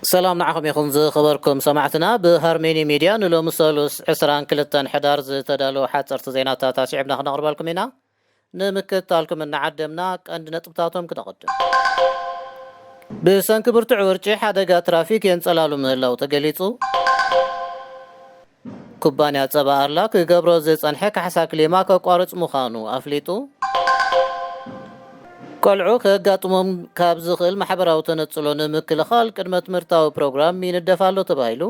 ሰላም ንዓኹም ይኹን ዝኸበርኩም ሰማዕትና። ብሃርሜኒ ሚድያ ንሎሚ ሰሉስ ዕስራን ክልተን ሕዳር ዝተዳለወ ሓፀርቲ ዜናታት ኣስዒብና ክነቕርበልኩም ኢና። ንምክትታልኩም እናዓደምና ቀንዲ ነጥብታቶም ክነቕድም። ብሰንኪ ብርቱዕ ውርጪ ሓደጋ ትራፊክ የንጸላሉ ምህላው ተገሊጹ። ኩባንያ ጸባ ኣርላ ክገብሮ ዝጸንሐ ካሕሳ ክሊማ ከቋርጽ ምዃኑ ኣፍሊጡ። ቆልዑ ከጋጥሞም ካብ ዝኽእል ማሕበራዊ ተነጽሎ ንምክልኻል ቅድመ ትምህርታዊ ፕሮግራም ይንደፍ ኣሎ ተባሂሉ።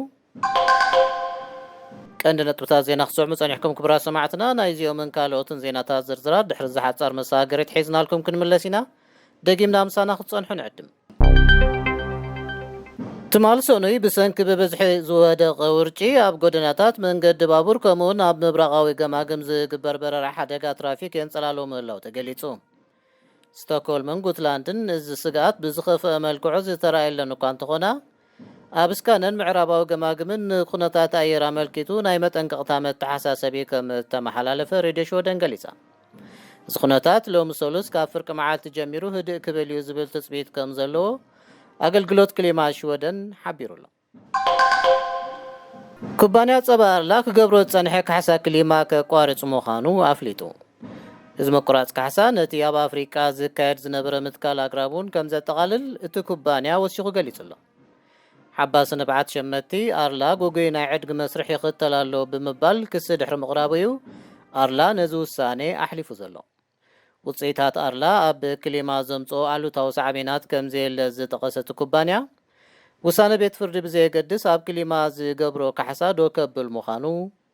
ቀንዲ ነጥብታት ዜና ክሰዕሙ ጸኒሕኩም ክቡራት ሰማዕትና፣ ናይዚኦምን ካልኦትን ዜናታት ዝርዝራት ድሕሪ ዝሓጻር መሰጋገሪት ሒዝናልኩም ክንምለስ ኢና። ደጊምና ምሳና ክትጸንሑ ንዕድም። ትማል ሰኑይ ብሰንኪ ብብዝሒ ዝወደቐ ውርጪ ኣብ ጎደናታት መንገዲ ባቡር ከምኡውን ኣብ ምብራቓዊ ገማግም ዝግበር በረራ ሓደጋ ትራፊክ የንጸላሎ ምህላው ተገሊጹ። ስቶክሆልምን ጉትላንድን እዚ ስግኣት ብዝኸፍአ መልክዑ ዝተራእየለን እኳ እንተኾና፣ ኣብ ስካነን ምዕራባዊ ገማግምን ንኩነታት ኣየር ኣመልኪቱ ናይ መጠንቀቕታ መተሓሳሰቢ ከም እተመሓላለፈ ሬድዮ ሽወደን ገሊጻ። እዚ ኩነታት ሎሚ ሰሉስ ካብ ፍርቂ መዓልቲ ጀሚሩ ህድእ ክብል እዩ ዝብል ትጽቢት ከም ዘለዎ ኣገልግሎት ክሊማ ሽወደን ሓቢሩ ኣሎ። ኩባንያ ጸባ ኣርላ ክገብሮ ዝጸንሐ ካሕሳ ክሊማ ከቋርጽ ምዃኑ ኣፍሊጡ። እዚ ምቁራጽ ካሕሳ ነቲ ኣብ ኣፍሪቃ ዝካየድ ዝነበረ ምትካል ኣግራብ እውን ከም ዘጠቓልል እቲ ኩባንያ ወሲኹ ገሊጹ ኣሎ። ሓባሲ ንብዓት ሸመትቲ ኣርላ ጉጉይ ናይ ዕድጊ መስርሕ ይኽተል ኣሎ ብምባል ክሲ ድሕሪ ምቕራቡ እዩ ኣርላ ነዚ ውሳኔ ኣሕሊፉ ዘሎ። ውጽኢታት ኣርላ ኣብ ክሊማ ዘምጽኦ ኣሉታዊ ሳዕቤናት ከም ዘየለ ዝጠቐሰ እቲ ኩባንያ፣ ውሳነ ቤት ፍርዲ ብዘየገድስ ኣብ ክሊማ ዝገብሮ ካሕሳ ዶ ከብል ምዃኑ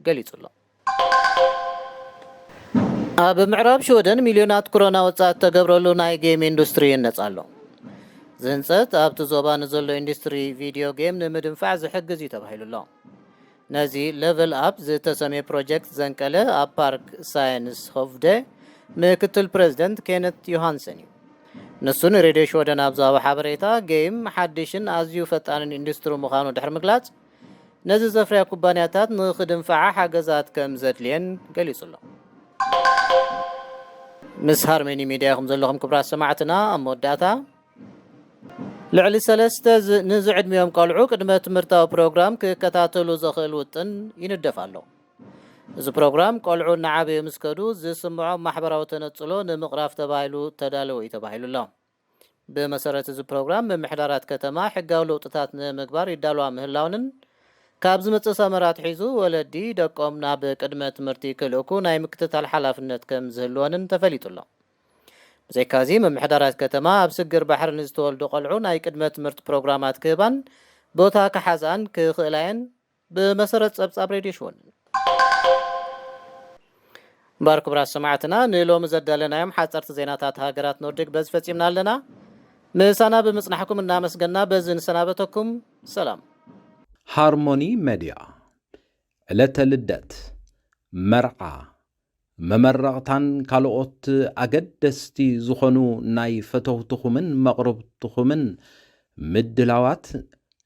ገሊጹ ኣሎ። ኣብ ምዕራብ ሽወደን ሚልዮናት ክሮና ወጻኢ እተገብረሉ ናይ ጌም ኢንዱስትሪ ይህነጽ ኣሎ። እዚ ህንጸት ኣብቲ ዞባ ንዘሎ ኢንዱስትሪ ቪድዮ ጌም ንምድንፋዕ ዝሕግዝ እዩ ተባሂሉ ኣሎ። ነዚ ሌቨል ኣፕ ዝተሰምየ ፕሮጀክት ዘንቀለ ኣብ ፓርክ ሳየንስ ሆቭደ ምክትል ፕሬዚደንት ኬነት ዮሃንሰን እዩ። ንሱ ንሬድዮ ሽወደን ኣብ ዝሃቦ ሓበሬታ፣ ጌም ሓድሽን ኣዝዩ ፈጣንን ኢንዱስትሪ ምዃኑ ድሕሪ ምግላጽ፣ ነዚ ዘፍርያ ኩባንያታት ንኽድንፍዓ ሓገዛት ከም ዘድልየን ገሊጹ ኣሎ። ምስ ሃርሜኒ ሚድያ ኢኹም ዘለኹም ክቡራት ሰማዕትና። ኣብ መወዳእታ፣ ልዕሊ ሰለስተ ዝ-፣ ንዝዕድሚኦም ቆልዑ ቅድመ ትምህርታዊ ፕሮግራም ክከታተሉ ዘኽእል ውጥን ይንደፍ ኣሎ። እዚ ፕሮግራም ቆልዑ እናዓበዩ ምስ ከዱ ዝስምዖም ማሕበራዊ ተነጽሎ ንምቕራፍ ተባሂሉ ተዳለወ እዩ ተባሂሉ ኣሎ። ብመሰረት እዚ ፕሮግራም፣ ምምሕዳራት ከተማ ሕጋዊ ለውጥታት ንምግባር ይዳለዋ ምህላወንን፣ ካብ ዝመጽእ ሰመራ ኣትሒዙ ወለዲ ደቆም ናብ ቅድመ ትምህርቲ ክልእኩ ናይ ምክትታል ሓላፍነት ከም ዝህልወንን ተፈሊጡ ኣሎ። ብዘይካዚ፣ ምምሕዳራት ከተማ ኣብ ስግር ባሕሪ ንዝተወልዱ ቆልዑ ናይ ቅድመ ትምህርቲ ፕሮግራማት ክህባን ቦታ ክሓዛን ክኽእላ እየን፣ ብመሰረት ጸብጻብ ሬድዮ ሽወደን። እምበኣር ክቡራት ሰማዕትና፣ ንሎሚ ዘዳለናዮም ሓጸርቲ ዜናታት ሃገራት ኖርዲክ በዚ ፈጺምና ኣለና። ምሳና ብምጽናሕኩም እናመስገና በዚ ንሰናበተኩም። ሰላም። ሃርሞኒ መድያ፣ ዕለተ ልደት፣ መርዓ፣ መመረቕታን ካልኦት ኣገደስቲ ዝኾኑ ናይ ፈተውትኹምን መቕርብትኹምን ምድላዋት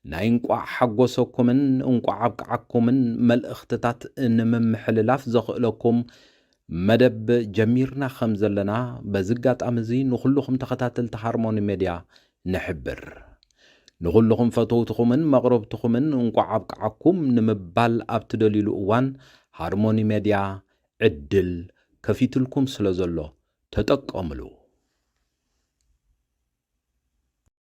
ናይ እንቋዕ ሓጎሰኩምን እንቋዕ ኣብቅዓኩምን መልእኽትታት ንምምሕልላፍ ዘኽእለኩም መደብ ጀሚርና ከም ዘለና በዚ ኣጋጣሚ እዚ ንኹልኹም ተኸታተልቲ ሃርሞኒ ሜድያ ንሕብር። ንኹልኹም ፈተውትኹምን መቕረብትኹምን እንቋዕ ኣብቅዓኩም ንምባል ኣብ ትደልዩሉ እዋን ሃርሞኒ ሜድያ ዕድል ከፊትልኩም ስለ ዘሎ ተጠቀምሉ።